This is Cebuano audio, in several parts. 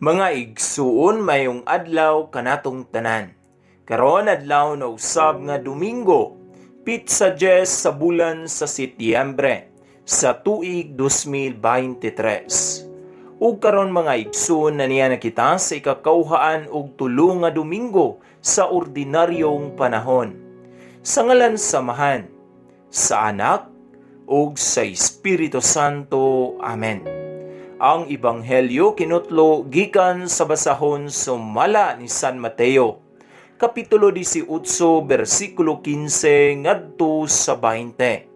Mga igsuon, mayong adlaw kanatong tanan. Karon adlaw na usab nga Domingo, petsa 10 sa bulan sa Setyembre sa tuig 2023. Ug karon, mga igsuon, na niya na kita sa ikakauhaan og tulo nga Domingo sa ordinaryong panahon. Sa ngalan sa Amahan, sa Anak, ug sa Espiritu Santo. Amen. Ang Ebanghelyo kinutlo gikan sa basahon sumala ni San Mateo, Kapitulo 18, bersikulo 15 ngadto sa 20.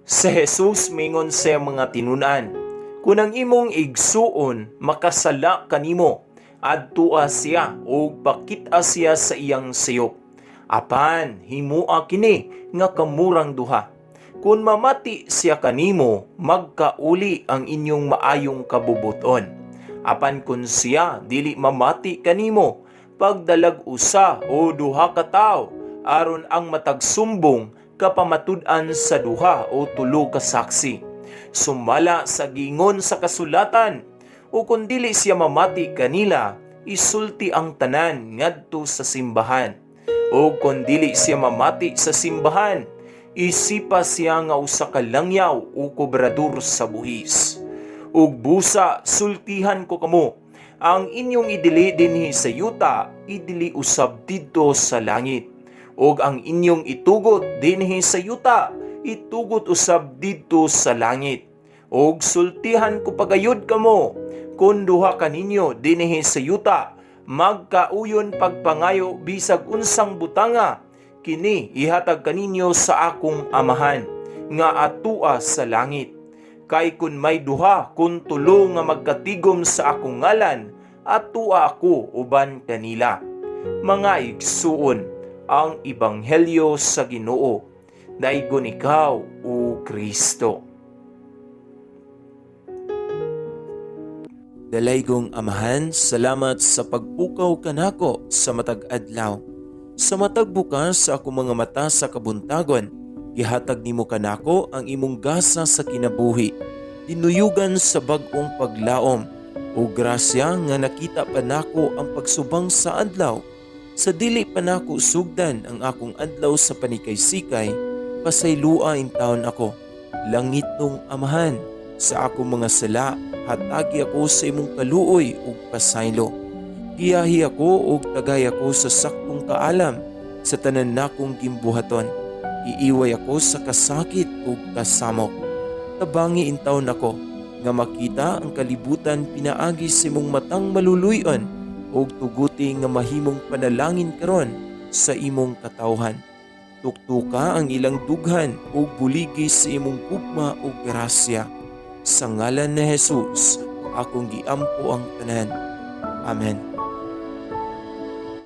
Si Jesus mingon sa mga tinun-an, "Kung ang imong igsuon makasala kanimo, adtua siya ug pakit-a siya sa iyang sayop. Apan himua kini nga kamurang duha. Kung mamati siya kanimo, magkauli ang inyong maayong kabubuton. Apan kung siya dili mamati kanimo, pagdalag usa o duha ka tawo aron ang matag sumbong kapamatud-an sa duha o tulo ka saksi. Sumala sa gingon sa kasulatan, o kung dili siya mamati kanila, isulti ang tanan ngadto sa simbahan. O kung dili siya mamati sa simbahan, isipa siya nga usa ka langyaw o kobrador sa buhis. Ug busa sultihan ko kamo, ang inyong idili dinhi sa yuta, idili usab didto sa langit. Ug ang inyong itugot dinhi sa yuta, itugot usab didto sa langit. Ug sultihan ko pagayod kamo, kung duha kaninyo dinhi sa yuta, magkauyon pagpangayo bisag unsang butanga, kini ihatag kaninyo sa akong Amahan nga atua sa langit. Kay kun may duha kun tulo nga magkatigom sa akong ngalan, atua ako uban kanila." Mga igsuon, ang ebanghelyo sa Ginoo. Daigon ikaw, o Kristo. Dalaygong Amahan, salamat sa pagpukaw kanako sa matag adlaw. Sa matag bukas sa akong mga mata sa kabuntagon, gihatag nimo kanako ang imong gasa sa kinabuhi. Dinuyugan sa bag-ong paglaom o grasya nga nakita pa nako ang pagsubang sa adlaw. Sa dili pa nako sugdan ang akong adlaw sa panikay-sikay, pasaylua intawon ako. Langitnong Amahan, sa akong mga sala, hatagi ako sa imong kaluoy ug pasaylo. Giyahi ako ug tagay ako sa saktong kaalam sa tanan nakong gimbuhaton. Iiway ako sa kasakit ug kasamok. Tabangi intawon ako nga makita ang kalibutan pinaagi sa imong matang maluluy-on ug tuguti nga mahimong panalangin karon sa imong katawhan. Tuktuka ang ilang dughan ug buligi sa imong gugma ug grasya. Sa ngalan ni Jesus, akong giampo ang tanan. Amen.